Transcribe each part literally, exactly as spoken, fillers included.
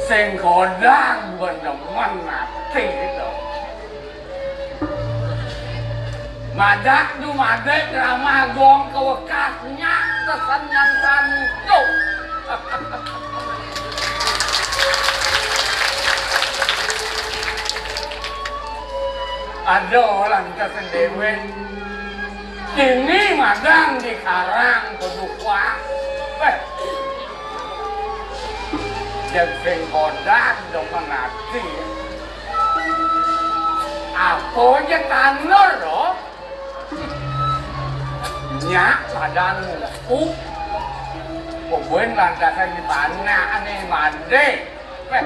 Sing godang benemen ati to. Madak dumadé kramah gong kawekas nyak kesenyan sanico. Ada orang kesendewe. Kini madang di karang kudu kuat. Eh. Jeng sing godang demen ati. Apa ja tandur, loh? Nyak padang ngupu. Pebuen lantasan di mana ane mande. Eh.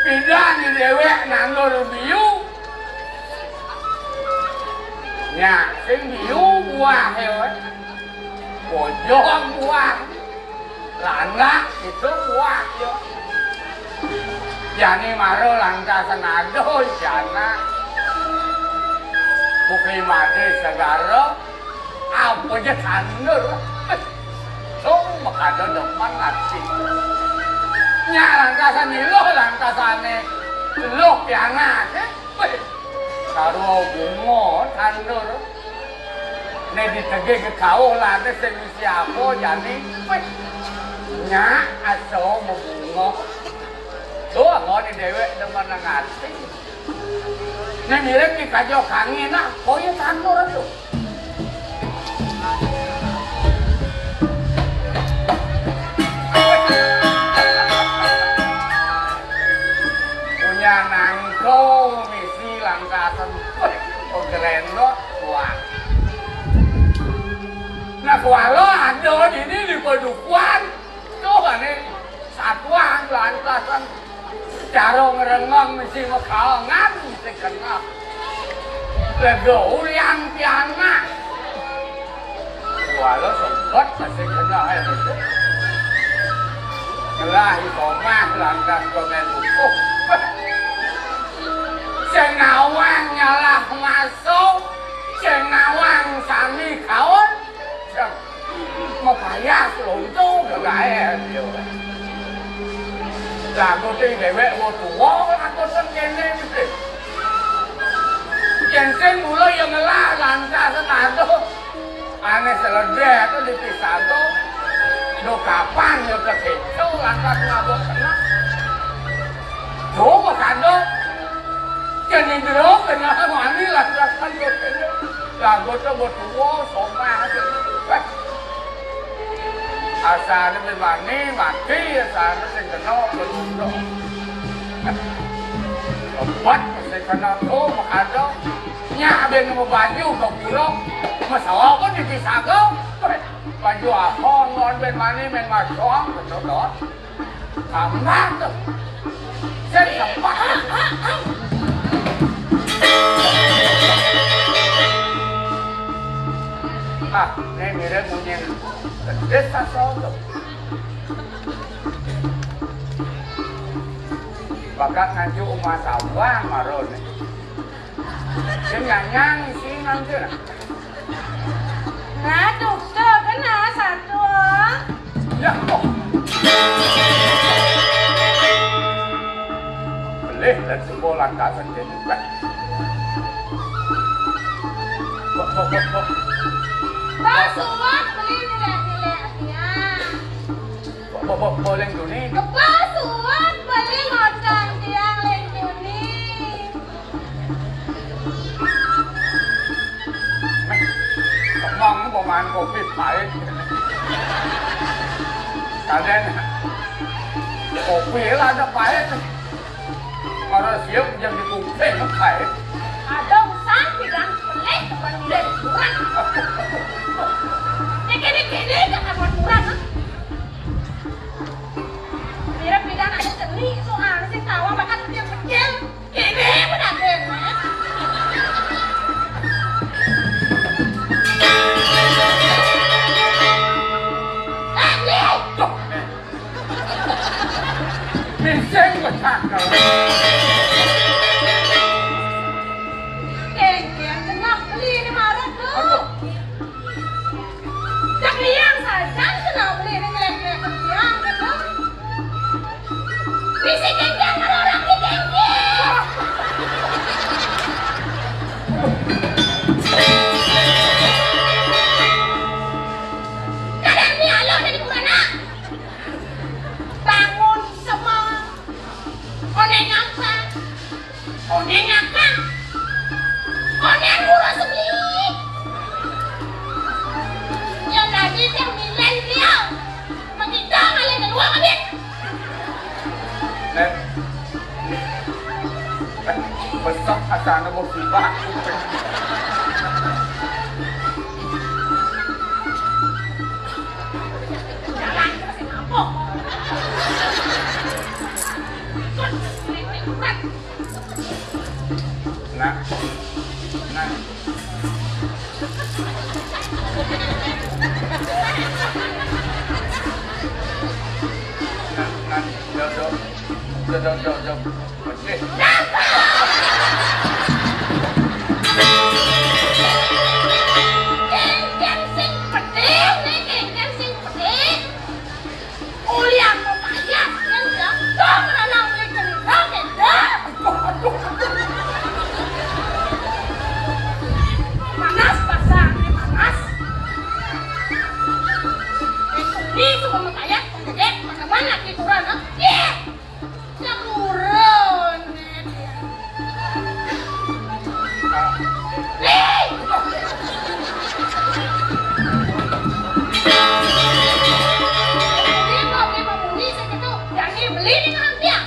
Pidan di dewek nandur biu. Nyak sing biu buah, ya. Pojok buah. Landak itu buah, ya. Jani mara lantasan ada jana. Bukri made segara, apa ja tandur. Tung makada demen ati. Nyak lantasan iluh, lantasane iluh pianak, eh. Sarwa bunga tandur. Né ditegeh ke kauh lade sing isi apa jani. Wéh. Nyak asa mabunga. Tuh, ngoné déwék demen nang ati. Né mirip ki kaja kangin, nah, kaya tandur to. Punya nangko misi langkasan. Wéh, pegrenot, wah. Nah, kuala ada dini di padukuhan. Tuh, ané satuan langkasan. Cara ngrengeng mesti makaangan mesti kena. Lego ulian pianak. Kuala sebet mesti kena, eh, betul. Ngelah di omah lantas komen dukuh. Sing nawang nyalah masuk, sing nawang sami kaon. Mapayas lonto gagaé, yo. Lagu té déwék wong tuwa, lagu ten kéné mesti. Yén sing mula ya ngelah lantas senado. Ané seledé to dipisago. Do kapan ya kekeco lantas ngabot kena. Do makado. Yén indro kena wani lantas kan do kéné. Lagu to wong tuwa, somah. Asané mani mati, asané sing kena betul. Obat sing kena to makado. Nyak ben mau baju ke pura, masalah pun dipisago. Baju apa ngon ben mani men masong betul to. Tambah to. Sing sempat. Ah, né mirip munyi kedis asal to. Bakat nganjuk umah sawah maro né. Sing nyanyang sing nganjuk. Nah, tuh, tuh, kena satu. Ya, kok. Belih dan semua lantasan jadi. Kok, kok, kok, kok. Basuan beli nilai-nilai ya. Bo-, bo-, bo-, boleh duni. Kepasuan beli ngodan tiang lenduni. Meh, kemang pemain kopi pahit. Kadén kopi lah ada pahit. Para siap jam di kuping, kae. Ada urusan bilang pelih depan dia kurang. Dikini-kini jangan kurang, ha? Dia bilang ada seni, soalnya si tawa bakal kecil-kecil. Kini benar, ha? Eh, ni! Tuh, ni. Mising pecah kau. Nek, besok asana mau sibak. Jalan, masih mabok. Ikut, ikut, ikut. Nah, nah, nah, nah, jauh, jauh, jauh, jauh, jauh, jauh. Oke. Kéngkén sing pedhé, nek kéngkén sing pedhé. Ulian mau payah, yang jatuh menanam lagi roket dah. Panas, pasang, panas. Ini cuma mau payah, pendek, mana-mana lagi kurang, ah. Iya. Sakurun. Nih. Ini mau, ini mau muni segitu. Yang ini beli nih, Bang, dia.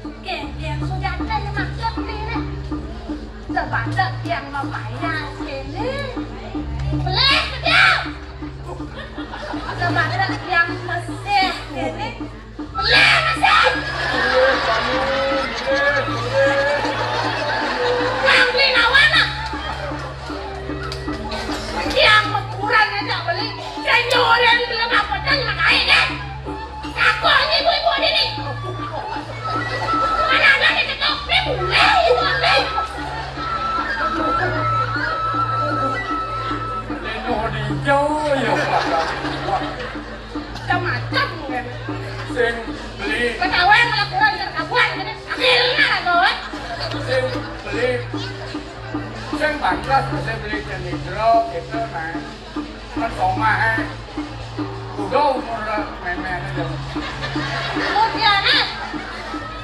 Oke, yang sudah ada yang maksud beli nih. Sebandek yang mau bayar ini. Beli, dia. Sebandek yang mesih ini. Bener, Mas. Nang beli nawana. Yang ukuran aja beli. Senyoren belum apa dan makain deh. Aku ini ibu-ibu ini. Mana ada di situ? Ini boleh, ini boleh. Ini hijau ya, Pak. Macam-macam mungkin. Sing beli. Ketahuan malah kurang terkabuan gini. Akhirnya lah, Bos. Sing beli. Sing pantas bisa beli cenidro gitu, nah. Kan somah, eh. Udah umur memeh aja. Umur dia, eh.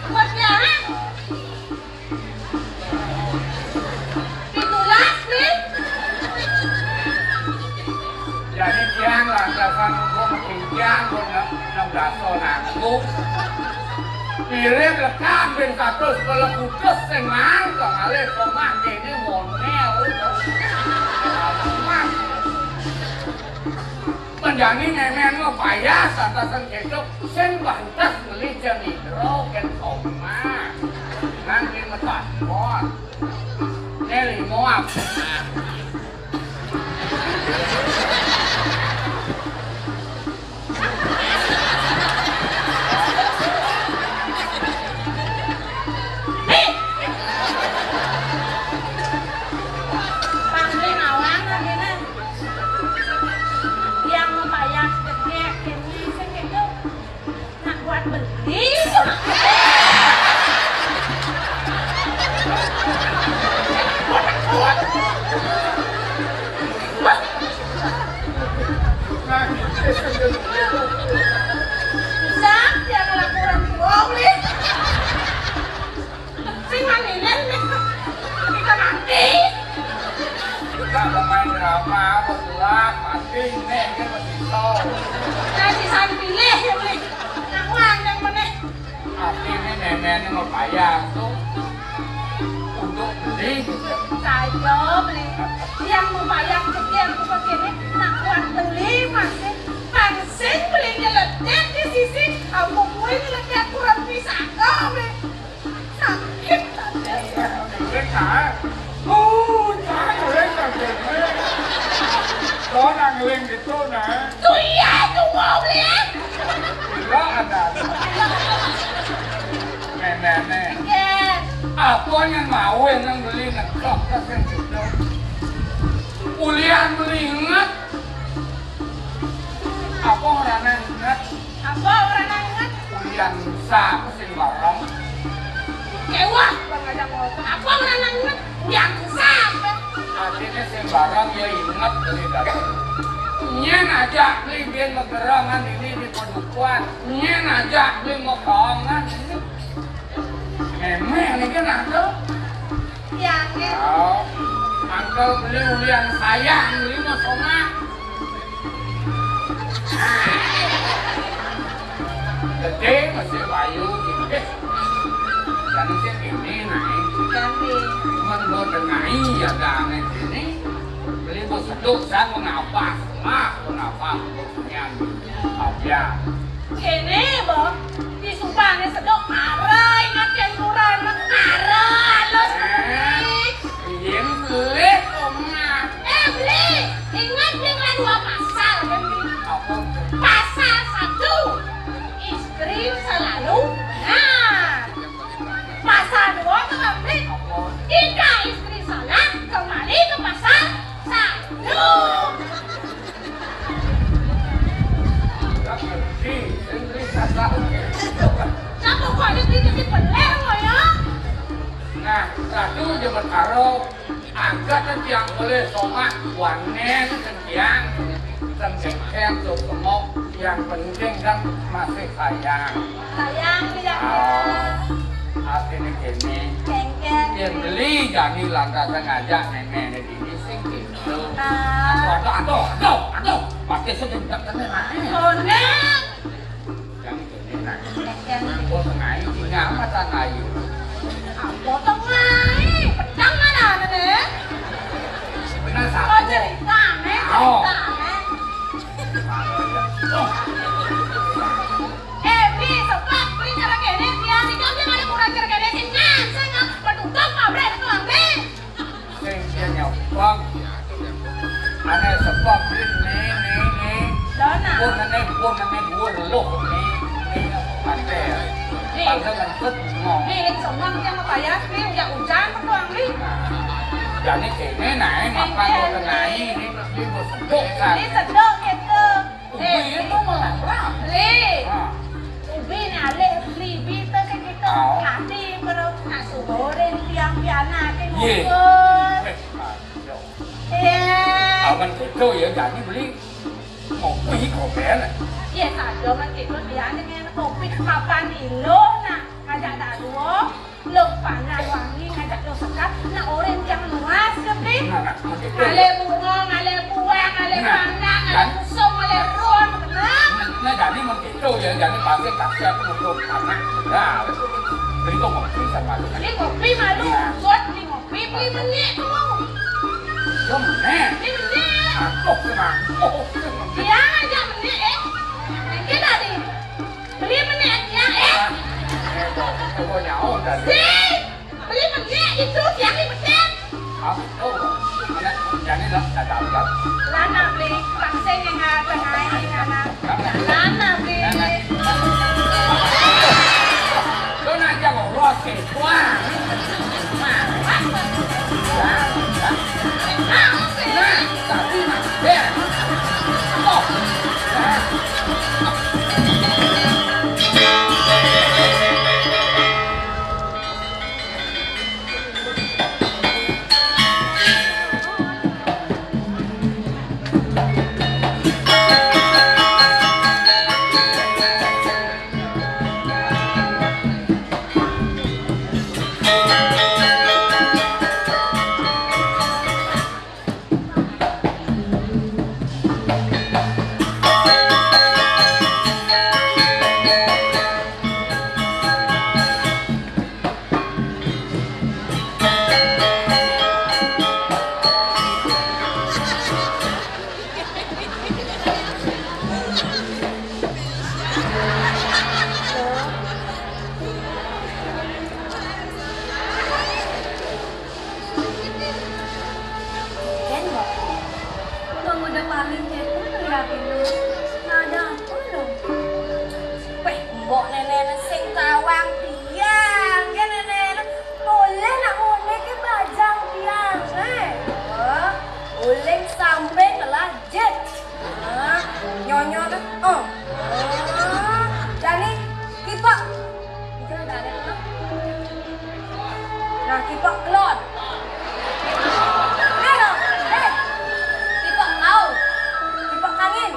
Umur dia, eh. Pitulas, Bli. Jadi tiang lantasan engko makin tiang, engko ne-, enam belas tahun aku. Mirip lekak bin satus kala kutus sing mang, kok ngalih omah kene monel. Menjangi nenek lo payah, santasan kecok, sing bantas beli cenidro, ken somah. Nang di metakon. Nelly Moab. Pangling awang lagi nih. Yang mau payah gede, akhirnya sing gitu. Nak kuat beli. Bisa dia ngelaporan gua, Bli. Sing maninen, Bli. Kita mati. Kita pemain drama, apa gelap, mati, nih, kan masih tahu. Nah, si San pilih, ya, Bli. Aku yang meneh. Artine nenekne mau bayar tuh untuk beli. Saya beli. Yang mau bayar gede aku begini, nak kuat beli masih. Pangsing beli nyeledet di sisi, aku kue nyeledet kurang bisa kau beli. Sakit tadi. Beli, Kak. Oh, jangan, jangan, jangan. Kau nang ngeling gitu, nah. Tuh iya, tuh mau beli. Gila ada. Nenek. Iya. Apa yang mau yang beli ngetok, kan gitu. Ulian beli inget. Apa orangnya inget? Apa orangnya inget? Ulian sapa sing bareng? Kewah, Bang, aja ngomong. Apa orangnya inget? Ulian sapa? Artine sing bareng ya inget beli dateng. Nyen aja beli biyen megerongan ini di Padukuhan. Nyen aja beli megerongan ini. Memeh niki, Angkel. Iya, Angkel. Oh, Angkel beli ulian saya, beli mau somah. Gedé masih bayu gedé. Jane sing kene nae. Ganti. Cuman mbok tengahi ya dane kene. Beli mbok seduk sang mengapa? Lah, mengapa? Nyan. Abya. Kene, Bos. Disubane seduk are ingat yen kurang are alus. Eh, yen beli omah. Eh, beli. Ingat ning dua pasal, kan? Apa? Pasal satu, istri selalu benar. Pasal dua, Bang Bli. Jika istri salah, kembali ke pasal satu. Nah, pokoknya dia jadi peleh, ya. Nah, satu aja bertaruh. Angkat tiang boleh somak wanen tiang. Tengkeng tuh semok yang penting kan masih sayang. Sayang, sayang. Oh, artinya gini. Kengkeng. Yang beli jani lantasan ngajak nenek ini sing gitu. Nah. Aduh, aduh, aduh, aduh, aduh. Pakai sedang kena naik. Konek. Yang ini, nah. Yang ini. Gua tengahi, tinggal mata ngayu. Apa tengahi? Pedang mana ada, deh? Benar, satu. Kok cerita, nih? Oh. Cerita, nih. Oh. Eh, Bi, sebab beli cara kene, dia di jam dia ada kurang cara kene, sih, nah, saya nggak bertutup pabrik itu, Bang, Bi. Sing dia nyopong. Ane sepok ni, ni, ni, ni. Dona. Pun ane, pun ane dua loh ni. Ni, ate. Ni. Pada lengket ngomong. Ni, ni semua yang apa ya? Ni udah hujan, betul, ni. Jadi kene nae mapan kok tengahi ni, mesti mbok seduk kan. Ni seduk gitu. Ubi itu malah berat. Beli. Ah. Ubi ni alih beli bi tu ke kita. Oh. Ati perut nasi goreng tiang piana ke ngumpul. Iya. Aman gitu ya, jadi beli ngopi kopi. Iya, saja man gitu dia ni kopi mapan ilo nak ngajak daruo. Lo pangan wangi ngajak lo sekat, nak orang yang luas ke, Bli? Nah, nah, begitu. Ale bunga, ale buang, ale panang, ale kusum, ale ruang, benar? Nah, jadi begitu ya, jadi pasti kasih aku untuk anak. Nah, beli kok ngopi sama lu. Beli ngopi malu, buat beli ngopi, beli menyek tu. Yo menyek. Beli menyek. Aku kenapa? Iya, aja menyek, eh. Mungkin tadi. Beli menyek tiang, eh. Coba nyawa tadi. Si, beli menyek itu tiang di bedet. Ah, oh. Ini, ini dah, dah dapat. Lana beli, pangsing yang ada ngain, lana. Lana beli. Lo nak jangan roti, wah. Wah. Wah. Wah. Nah, tapi nah, ya. Oh. Nah. Ken, Mbok. Wong udah paling kepo ngeliatin lu. Nah, ada apa lu? Weh, Mbok, nenek sing tawang tiang, ya, nenek. Boleh nak ngonek ke bajang tiang, eh? Oh, boleh sampai ngelah jet. Ah, nyonyo kan? Oh. Oh, jani, kita. Kita ada apa? Nah, kipok kelon. Ayo, eh. Kipok kau. Kipok angin.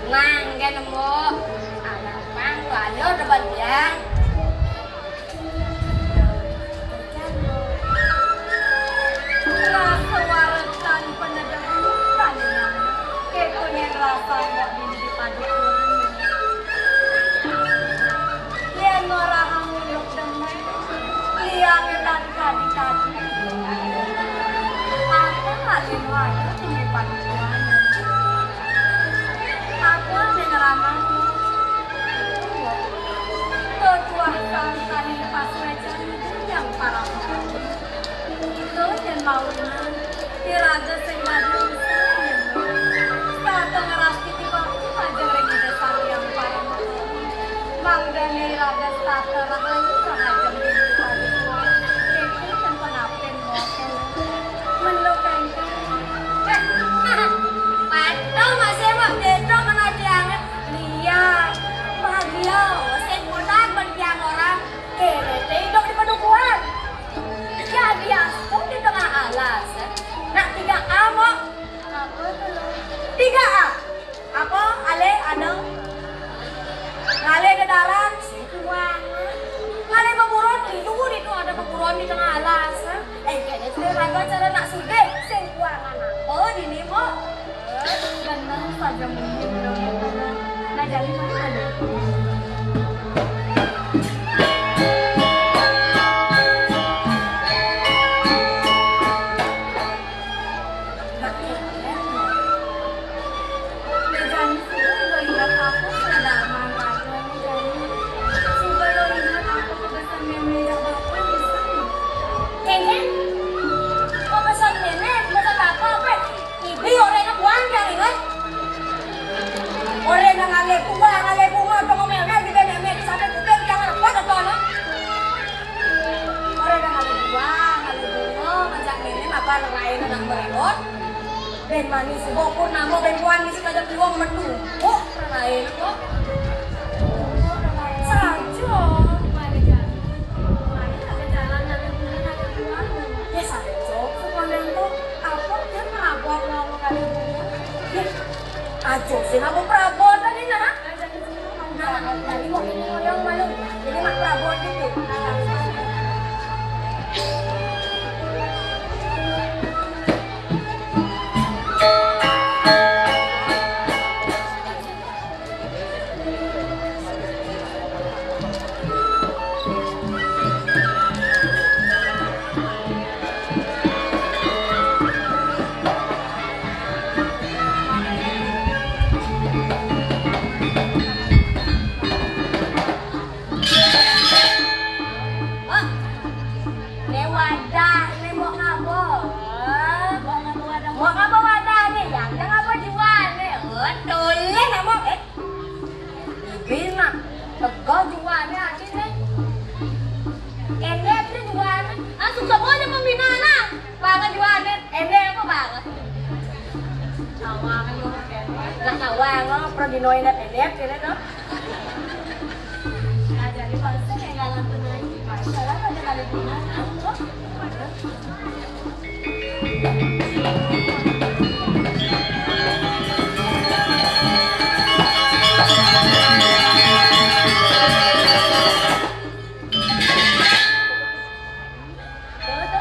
Mangga nemu. Anak pang, lalu depan dia. Rasa waresan penedebutan, kéto nyén rasa mbok dini di padukuhan. Yén ngorahang uluk demen, liangé tadi-tadi tadi. Aku ngalih waduh di padukuhan. Aku ngeramang. Ketua sangkani pas wecan yang parah. Ito yén mauna, iraga sing dadi usaha. Setata ngrastiti bakti majeng ring Ida Sang Hyang Parama. Mangdané iraga setata rahayu rahajeng ring Ida Sang Hyang. Kéto ten panapin moto. Mendok kéngkén. Éh, patung masih mau kéto kena tiangé. Liar. Bahagia, sing kodak bertiang orang. Kéné té iduk di padukuhan. Jadi aspung di tengah alas. Nak tiga A, Mok. Apa tuh, Lo? Tiga A. Apa? Alé, anu? Ngalih dedaran. Kuangan. Ngalih beburon. Itu, itu ada beburon di tengah alas. Éh, kéné té raga cara nak sugih. Sing kuangan apa dini, Mok? Ganang saja mungkin dong. Nah, jadi mana ada? Nah, jadi sudah lo ingat apa sudah ada aman raga, nah, jadi sudah lo ingat apa kebesan mémé jak bapak di sini. Kéngkén? Kebesan mémé, kebesan bapak apa? Ibi orangnya buang, jangan ingat. Orang nang ngalih bunga, ngalih bunga, tong mémé, di mémé, di sampai kuping, jangan repot, apa, no? Orang nang ngalih bunga, ngalih bunga, ngajak mémé, apa, lain anak merewot. Ben manis, bopur, namo, ben kuan, ngisi kajak luang, metu. Oh, lain, kok. Saja. Mana jalan? Mana ada jalan, ngalih bunga, ngalih bunga. Ya, saja. Sepanjang tuh, Apa dia mabok lawan kali ini? Aja sing aku prabot tadi, nah. Nah, tadi mau ini ngoyong malu. Ini mak prabot gitu. Né wadah, né mbok ngapa? Mbok ngapa wadah? Mbok ngapa wadah né? Ya, ya ngapa juané? Oh, toleh nak, Mbok. Eh. Iki nak, tega juané ati né. Éndé ati juané. Ah, susah banget pembinaan, ah. Banget juané. Éndé apa banget? Sawang, lah sawang, oh, pergi noé éndé, éndé, kéné to. Nah, jadi pasti kayak nggak nonton lagi. Salah ada kali punya, kan? Tuh, tuh,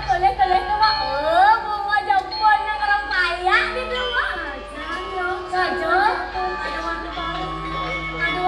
tulis, tulis tuh, Mak. Oh, bunga jempolnya orang kaya gitu, Mak. Saja. Ada waktu, Mak. Ada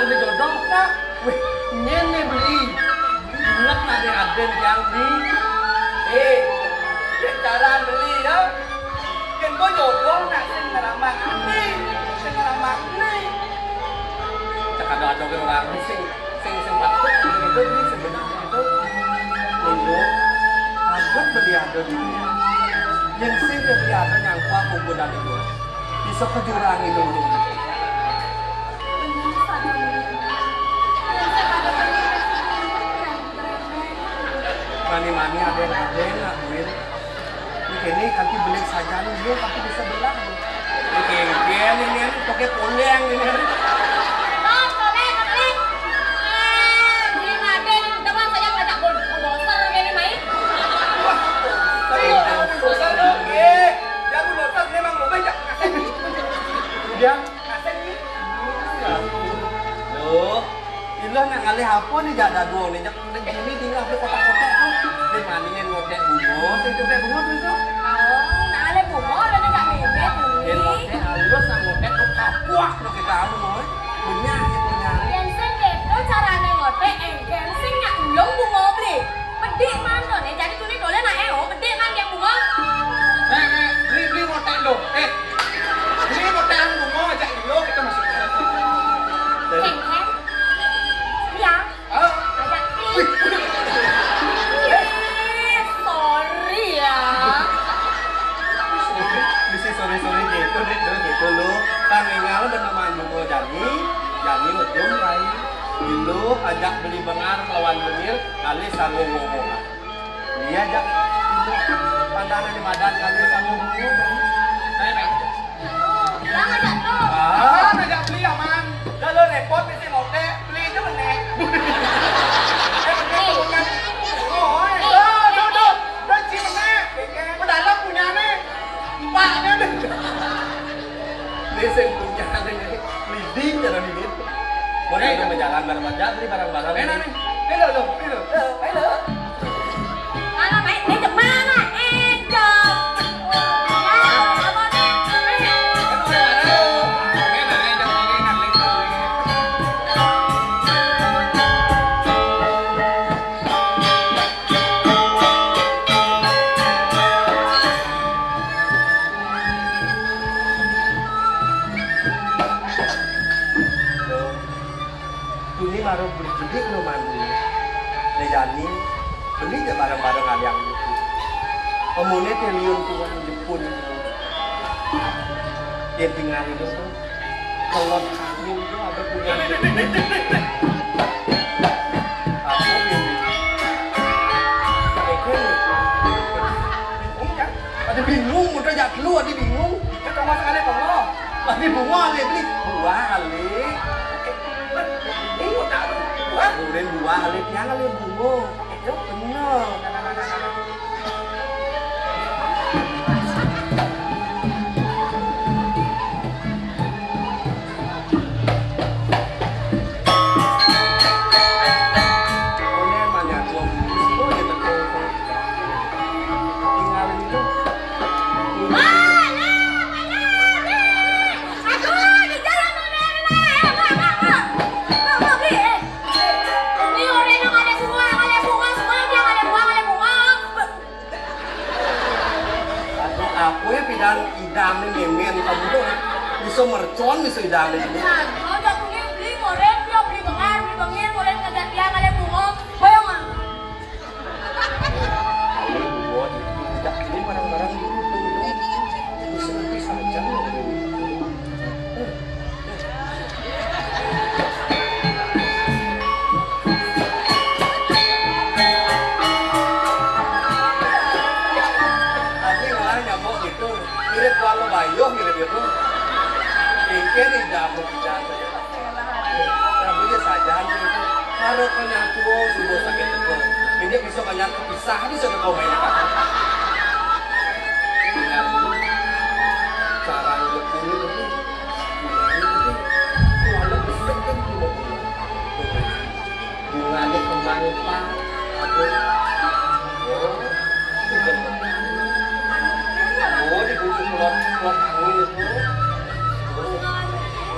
Jodoh nak. Wih, nyén né beli. Inget nak dé adén jang beli. Eh, yén cara beli ya. Yén kok jodoh nak sing ngeramak né. Sing ngeramak né. Cék ada-ada orang sing, sing, sing patut gitu, beli sebenarnya itu. Lho, abet beli ada dulu. Yén sing beli ada nyangkua kumpulan itu. Bisa ke jurang itu. Bener saja, Min. Yang saya pada beli, mani-mani ada yang ada yang ngakuin. Ini kini kanti beli saja nih, yuk, tapi bisa belah. Ini kini, ini, ini, pakai poleng ini. Bos, boleh, boleh. Eh, beli nade nih, udah, Bang, saya ngajak bol-, bulldozer ini main. Wah, tapi bulldozer, oke. Ya, bulldozer, ini emang lo banyak. Dia Loh, ilah nak ngalih apa nih jak dadu nih, jak udah gini tinggal di kotak-kotak tuh. Di mana yang ngotek bunga, sing ngotek bunga tuh itu. Oh, nak ngalih bunga, ada nak mimpi tuh. Yang ngotek halus, nak ngotek tuh kapuak tuh kita anu, eh. Banyak ya punya. Yang sing gitu caranya ngotek, engken sing nak ulung bunga beli. Bedik man to né, jadi tuni dolen ae, oh, bedik man yang bunga. Eh, eh, beli, beli ngotek lo. Eh, beli ngotek anu bunga aja ilo kita masuk. Keng, keng. Iya. Ah. Ajak beli. Eh, sorry ya. Bisa sorry-sorry gitu, Dek, gitu lo. Tang ingal bener man bunga jani, jani ujung lain. Ilo ajak beli bengar lawan bengir, kali sanggup ngomong. Iya, Jak. Pantangan di madan kami sama dulu, Bang. Saya, Bang. Yang ngajak tuh. Ah, ngajak beli aman. Dah lo repot mesti ngotek, beli aja menek. Eh, menek tuh, menek. Oh, eh. Tuh, tuh, tuh. Tuh, ci menek. Mendalam punya nih. Empaknya nih. Ini sing punya nih. Leading jalan ini. Mau, eh, kita berjalan bareng aja, beli barang-barang. Enak nih. Halo, lo. Halo. Halo. Mana, Mai? Ini kemana? Edo. Tuni maro beli jedik lo mandu. Né jani, beli ja barang-barang aliang itu. Omoné triliun tuan Jepun itu. Yén tinggal itu tuh, kolot kami itu ada punya. Apa ini? Bingung kan? Ada bingung, udah jak lu ada bingung. Kita mau sekali apa? Lagi bunga, lagi beli. Buah, lagi. Ini mau tahu. Buah? Buah, lagi. Yang lagi bunga. Itu benar. Ini banyak uang. Oh, ya, betul. Tinggalin itu. Aduh, aku ya pidan idam nih, mimin kamu tuh bisa mercon, bisa idam nih. Nah, kalau jatuhnya beli ngoren, dia beli bengar, beli bengir, ngoren ngajak dia, kalian bunga, boyong ah. Ayo, buat itu, tidak, ini barang-barang dulu, dulu, dulu. Itu seperti saja, loh. Tapi malah nyamuk gitu, mirip kalau bayuh, mirip itu. Pikir di dapur kita saja. Rambutnya saja itu. Kalau kau nyatu, sudah sakit itu. Ini bisa banyak kepisah, bisa ke kau main apa? Cara hidup ini tuh. Bungané kembang, Pak. Aduh. Oh, itu kan. Oh, di bulu keluar, keluar angin itu. Oh,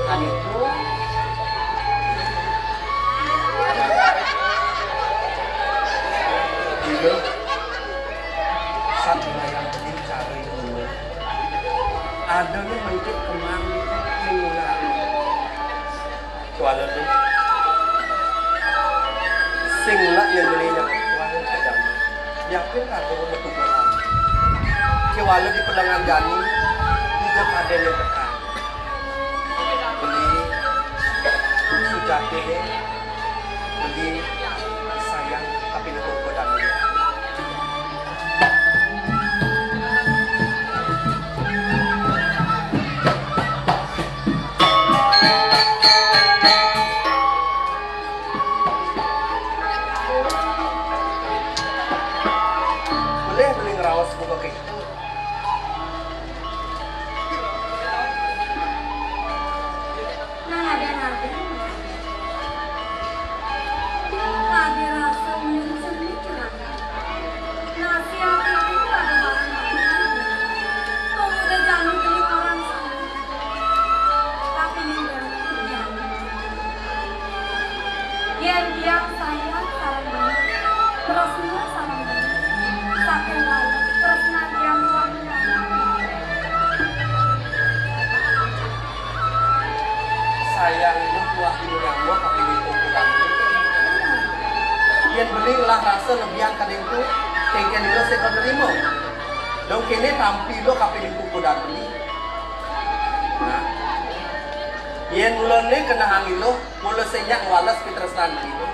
kan itu. Sat wilayah beli cara itu. Adanya mencit kemang itu yang ngelarang. Kuala tu. Sing lah yang beli yang kuala kadang. Yakin kagak metu pulang. Kuala di pelengan jani. Tidak ada yang tekan. Beli sujati ni, beli sayang, tapi ni kau dah beli. Boleh beli ngeraos buka kek. Nah, ada raga. Raga rasa menurut seni celaka. Nasi hati itu ada barang-barang. Pemuda jani beli orang sana. Tapi ini udah terjadi. Yen tiang sayang sareng beli, tresna sareng beli. Saking lalu, tresna tiang tuan. Sayang idup buah diri nyamuk, tapi di kuku kami. Yen beli ngelah rasa lebihan kadén tu, kéngkén ilo sing nerima. Dong kéné tampi ilo kaping kuku dadi. Nah. Yen mula né kenehang ilo, mula sing nyak ngwales pitresnan ilo.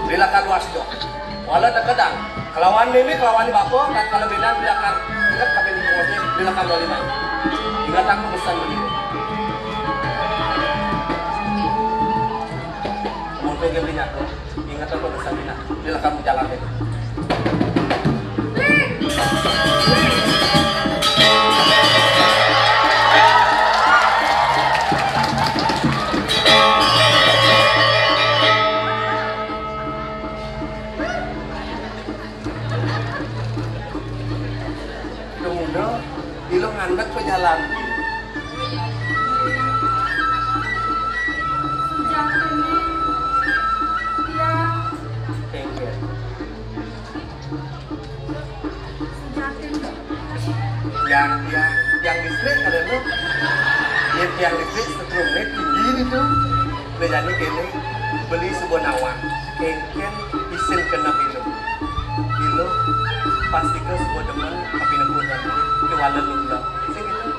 Beli lakar luas dong. Wala tekedang. Kelawan mémé, kelawan bapa, tatkala bénan beli lakar inget kaping pungosné, beli lakar loli mai. Inget aku pesan beli. Mungkin dia beli nyaku. Inget aku pesan beli nak. Beli lakar jalan deh. Tumuno, ilo ngandek pejalan. Sujatiné, tiang. Kéngkén. Sujatiné. Tiang, tiang, tiang listrik ada tu. Ya, tiang listrik setrumnya tinggi itu. Nah, jadi kéné, beli sebuah nawang. Kéngkén isin kena minum. Ilo pasti ke sebuah demen, tapi nebun nanti. Kuala lunda. Sing itu.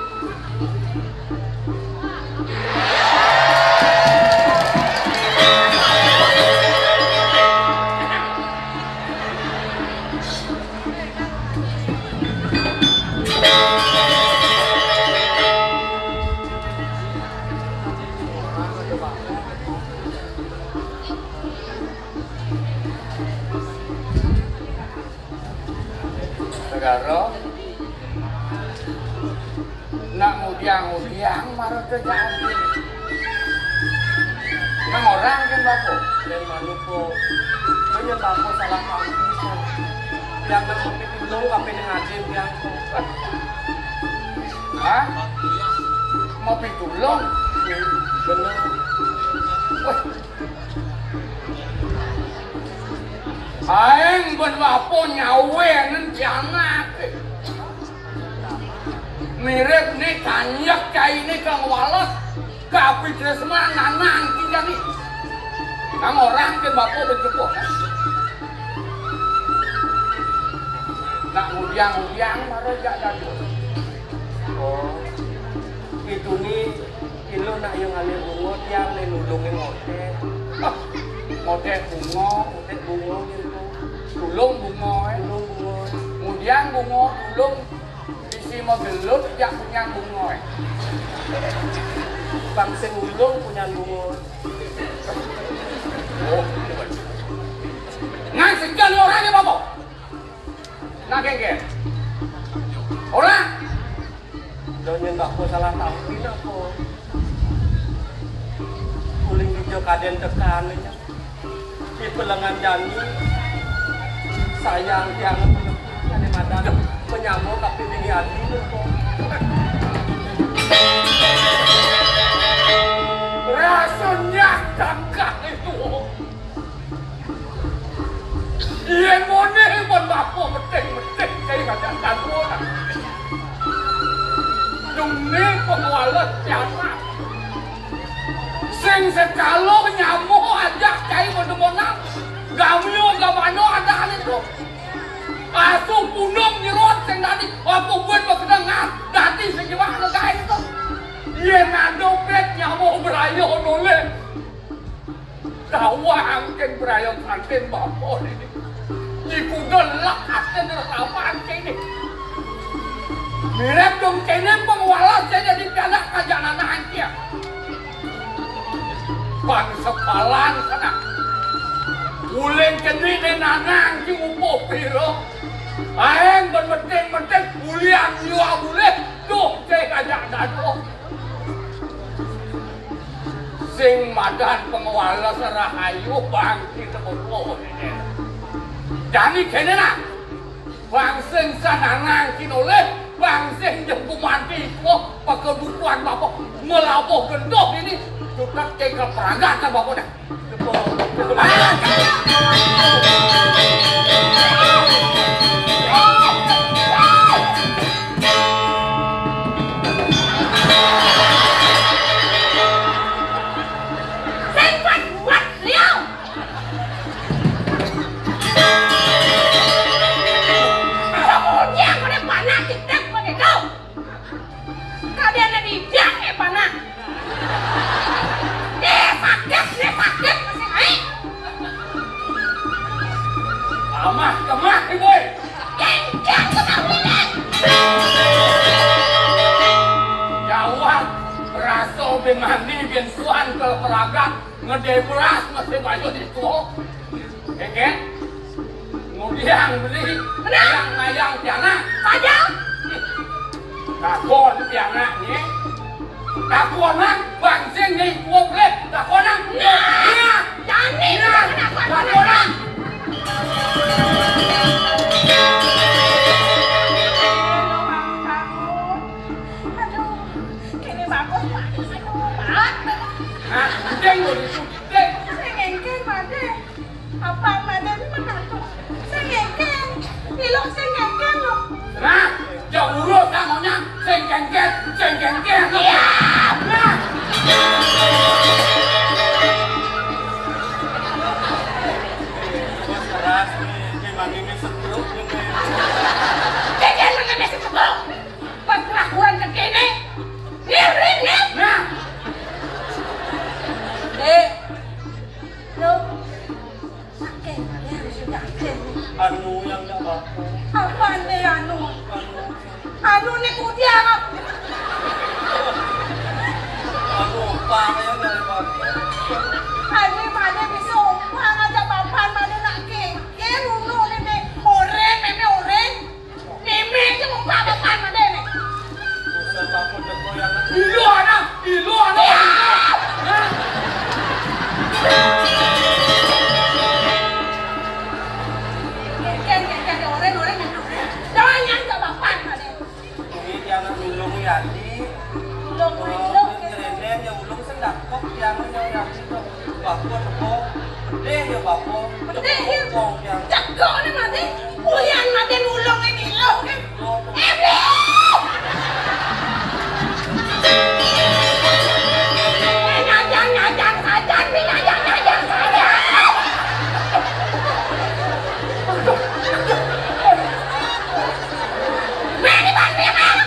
Negara. Nak ngudiang-ngudiang mara terjadi. Nang orang kan bapa. Dan manuko. Banyak bapa salah paham. Yang nak mimpi tulung, apa yang ngadil yang. Hah? Mau pitulung? Bener. Wah. Aing ben bapa nyawén janak. Mirip né kanjek cainé kang wales, kapitresnan nanang kinjani. Nang orang ke bapa bejepo. Nak ngudiang-ngudiang mara jak dados. Oh, itu ni Ilo nak yang ngalih bunga, tiang lé nulungin motek. Ah, motek bunga, motek bunga gitu. Tulung bunga, eh. Tulung bunga. Ngudiang bunga, tulung. Bisi magelut, jak punyan bunga, eh. Bang sing ulung punyan bunga. Oh, ngan segan orang ya, Bapa? Nah, geng, geng. Orang. Udah nyen bako salah tampil apa? Uling dija kadén tekan nya. Di pelengan jani. Sayang tiang ada madan penyamo tapi dini adi apa? Rasanya gagah itu. Yen mone ban Asu punung nyerot sing dadi, apa buat makenengan dadi sing nyewakne gaé to. Yén ada pét nyawa braya nolih. Dawang kén braya kantin bapa ini. Iku gelek aten rawan kéné. Mirip dong kéné pengwalas saya di pianak kajanan aja. Bang sepalan sana. Uling keni ne nanang ki upo piro. Aeng ben meting-meting ulian nyuwa bulih. Duh, cek aja dado. Sing madan pengwales rahayu bangki tepuk. Jani kene nah. Bang sing sananang kinolih, bang sing jengku mati kok pakai bukuan bapak melabuh gentuh ini. Jutak ke keperagat bapak dah. Sing kuat-kuat, Lio. Kamu dia kau panas, cetek pakai kau. Kadéna dijak, eh, panak. Déh, sakit, déh, sakit, masih naik. Amah, kemah, Ibu. Jengkel, tukang lilin. Jawab, rasa bin mandi, bin suan, ke peragat, ngedé beras, masih banyak itu. Kékét, ngudiang beli, ngayang-ngayang pianak. Saja. Takon pianakné. Takonan, bang sing né kuwok lé. Takonan. Nah, jani nah, takonan. Aduh, ini bagus, Pak. Aduh, Pak. Nah, udah mau disuruh gede. Sing engkén, Pak. Apa madén menantu? Sing kéngkén. Ilok sing kéngkén lho. Nah, ya urus namanya sing kéngkén, sing kéngkén lho. Iya. Nah. Keras nih, memang ini setruk ini. Kéngkén mengenai setruk. Pas kelakuan ke kene. Nih, nih, nih. Nah. Eh. Lho. Anu yang ndak apa-apa. Apa nih anu? Anu. Anu nih kudiang. Anu apa yang ndak apa-apa? Anu mana bisa umpang aja papan mana nak ke? Ke dulu nih, nih. Oren, meme oren. Meme aja mau bapak kan ada nih. Buset, aku teko yang ilu ana, ilu ana. Hah? Ken, ken, ken, oren, oren, ken, oren. Jangan yang gak bapak ada. Ini dia anak nulung ya, Di. Nulung, nulung. Nyerenem ya ulung sendakok yang ya, ya. Bapa teko, pedih ya bapa. Pedih ya. Teko ni mati. Ulian mati nulung ini lo kan. Iblis! Eh, nyajang, nyajang saja, ni nyajang, nyajang saja. Mari, Bang, dia, Bang.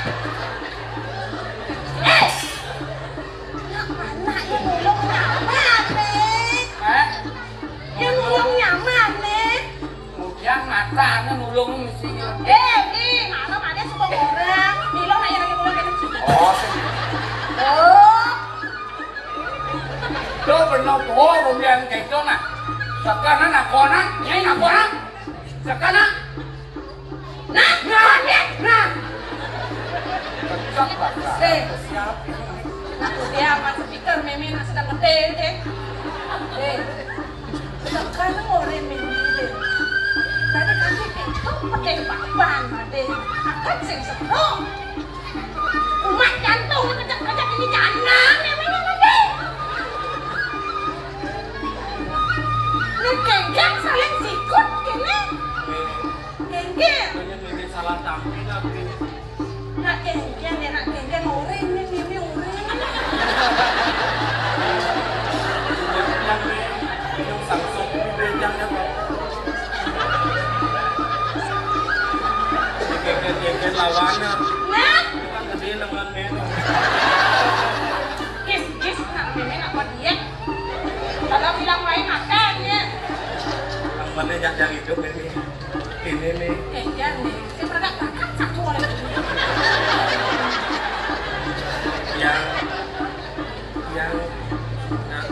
Eh! Anak-anak yang nulung nyaman, nih. Eh? Yang nulung nyaman, nih. Kemudian mata anu nulung mesti. Eh, nih, malam ada suka orang. Bilang aja lagi pulang gitu. Oh, sih. Oh. Tuh bener tuh, kemudian kayak itu, nah. Sekarang nak konak, nyai nak konak. Sekarang. Nah, nah, nah. Pecah, Pak. Eh, siap. Aku dia sama speaker, meme nak sedang gede, deh. Eh, tekan orang meme, deh. Tadi kami itu pakai papan, deh. Akan sing setruk. Umat jantung kejak-kejak ini jangan, meme, deh. Ini genggam saling sikut, kene. Genggen. Banyak lagi salah tampil aku. Nak genggen ya, nak genggen oren nih, ini oren. Yang nih, yang sangsok di bejang ya, Pak. Awana. Nah. Itu kan gedé lengan mémé. Kis, kis, nak mémé nak buat diet. Kalau bilang main makan ya. Ampun deh, yang, yang hidup ini. Ini nih. Enggak nih. Saya pernah makan satu orang. Yang, yang, nah,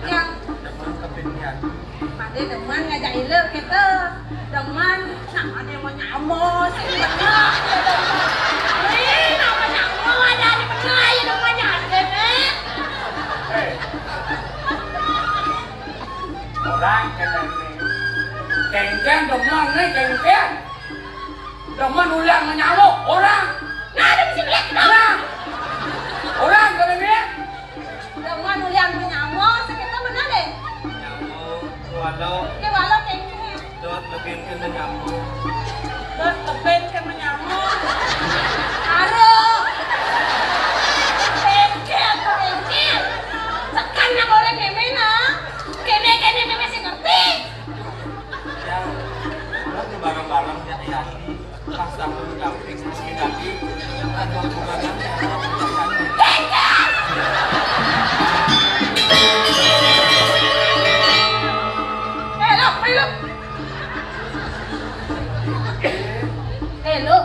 yang demen kepingan. Madé demen ngajak ilé kéto. Demen, nah, madé mau nyamo, sing bener. Ih, nama nyamo ada di bener, ayo demen nyadé, eh. Eh. Orang kena ini. Kéngkén demen nih, kéngkén. Demen ulian menyamo, orang. Nah, ada bisa lihat, nah. Orang kena ini. Demen ulian menyamo, sekitar bener deh. Nyamo, walau. Oke, walau kéngkén. Dot lebih ke menyamo. Dot lebih ke menyamo. Aduh. Kéngkén, kéngkén. Sekan nang orang mémé nah. Kéné, kéné mémé sing ngerti. Ya, lo tuh bareng-bareng ya, ya. Pas aku mendamping, mendamping. Ada hubungannya. Eh, lo, ayo, lo. Eh, lo.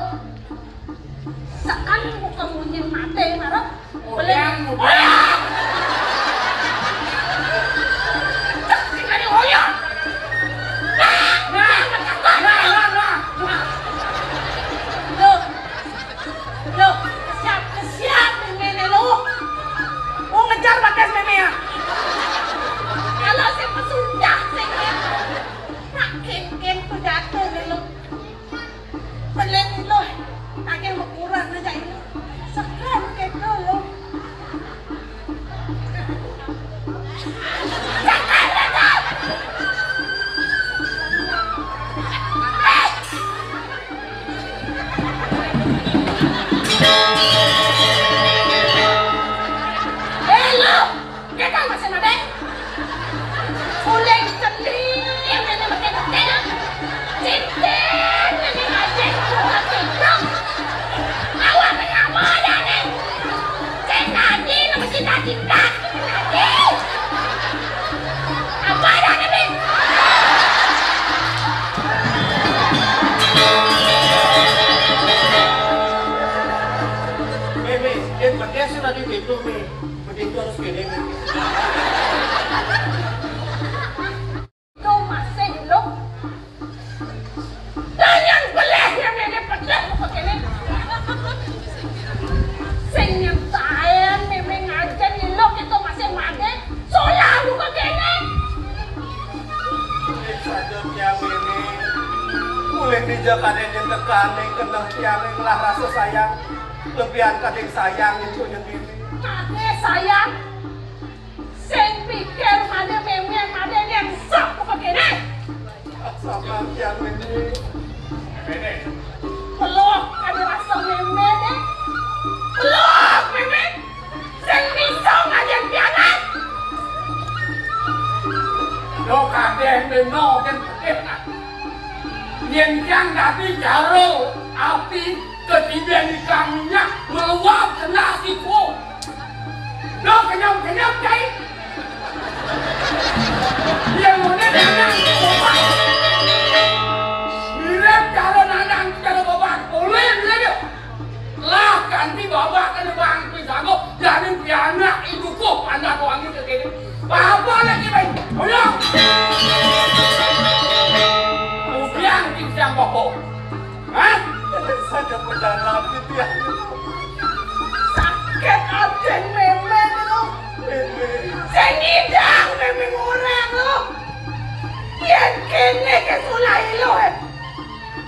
Sekan bukan munyi mati, marah. Uyang, uyang. Cek, tinggal di uyang. Nah, nah, nah, nah, nah. Loh, loh, siap, siap, mémé loh. Mau ngejar batas mémé ya. Kalau si pesudah, si nak kéngkén tuh jatuh nih loh. Pelit loh, agak mau kurang aja ini. Sekan kéto loh. Eh, lo! Kéto masih nadé. Uling cendil, ini makin tengah. Cincin, ini aja bukan cincin. Awak kenapa ada nih? Cinta Haji, nama cinta cinta. Cinta Haji. Apa ada nih, Bing? Mémé, yang pakai sudah di pintu, Mi. Begitu harus kéné, Mi. Tuh masih lo. Tanyang beléh yang ini pedes buka kéné. Sing nyentaén mémé ngajén lo kita masih madé. Solah buka kéné. Saja tiang ini. Ulih dija kadé nyentekané keneh tiang ngelah rasa sayang. Lebihan kadé sayang itu nyentini. Kadé sayang. Sing pikir madé mémé, madé nyén sop apa kéné? Sama tiang ini. Peluk kadé rasa mémé deh. Peluk mémé. Sing bisa ngajén pianak. Lo kadé mémé kén pedih. Yén tiang dadi jaro api, ketidénan ikang minyak meluap kena siku. Lo kenyap-kenyap, Cai. Yén ngoné dadang bobak. Mirip cara dadang cara bobak. Oleh dia. Lah, ganti babak kena bang, kuwi jago, jani pianak iduku pandak wangi kekene. Apa lagi, Bay? Ayo. Ubiang cincang bobo. Hah? Saja pejalan gitu ya. Sakit aja mémé lo. Mémé. Sing ngidang mémé orang lo. Yén kéné ké sulahi lo, eh.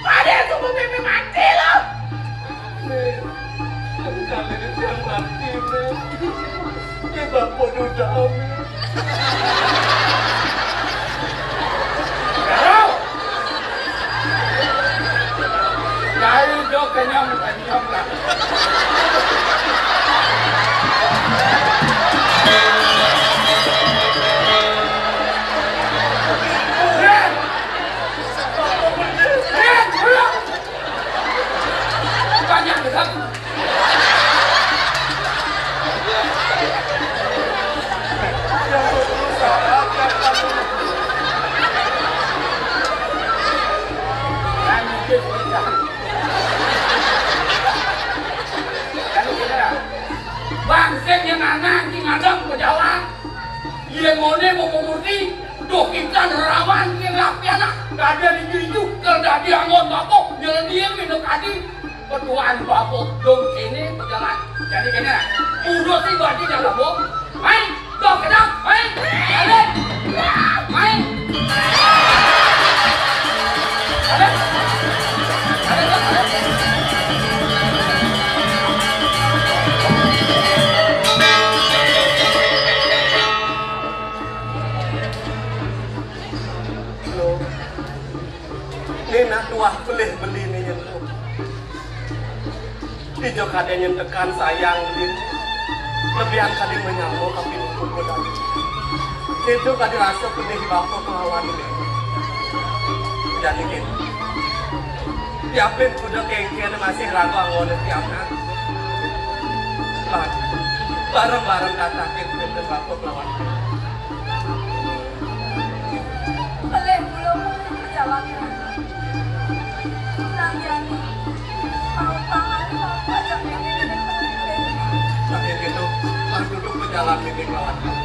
Padahal tubuh mémé mati lo. Mé, kali ini dia mati, Mé. Dia bapak duda, Mé. Jauh. Jauh, jauh, kenyang, kenyang lah. Mé. Mé, pulang. Bangsa yang anak di ngadang pejalan. Yén moné mau mengerti, doh kita nerawan yang lapiana, kada dituju, kada dianggon bapak, jalan dia minum kadi, berduaan bapak, dong sini berjalan. Jadi kena, udah sih berarti dalam bok, main, doh kena, main, balik, main, balik, balik, balik. Loh, né nak tuah pelih beli né nyentuh. Ijo kadé nyentekan sayang beli. Lebihan kadé menyambung tapi nunggu kuda. Itu kadé rasa pedih bapak kelawan ini. Jadi gitu. Tiapin kuda kengkén masih ragu anggon tiapna. Bareng-bareng katakin kuda bapak kelawan. Pelih mula perjalanan. Nang jani, mau pangan mau pajak ini. Tapi gitu, pas duduk berjalan ini kawan.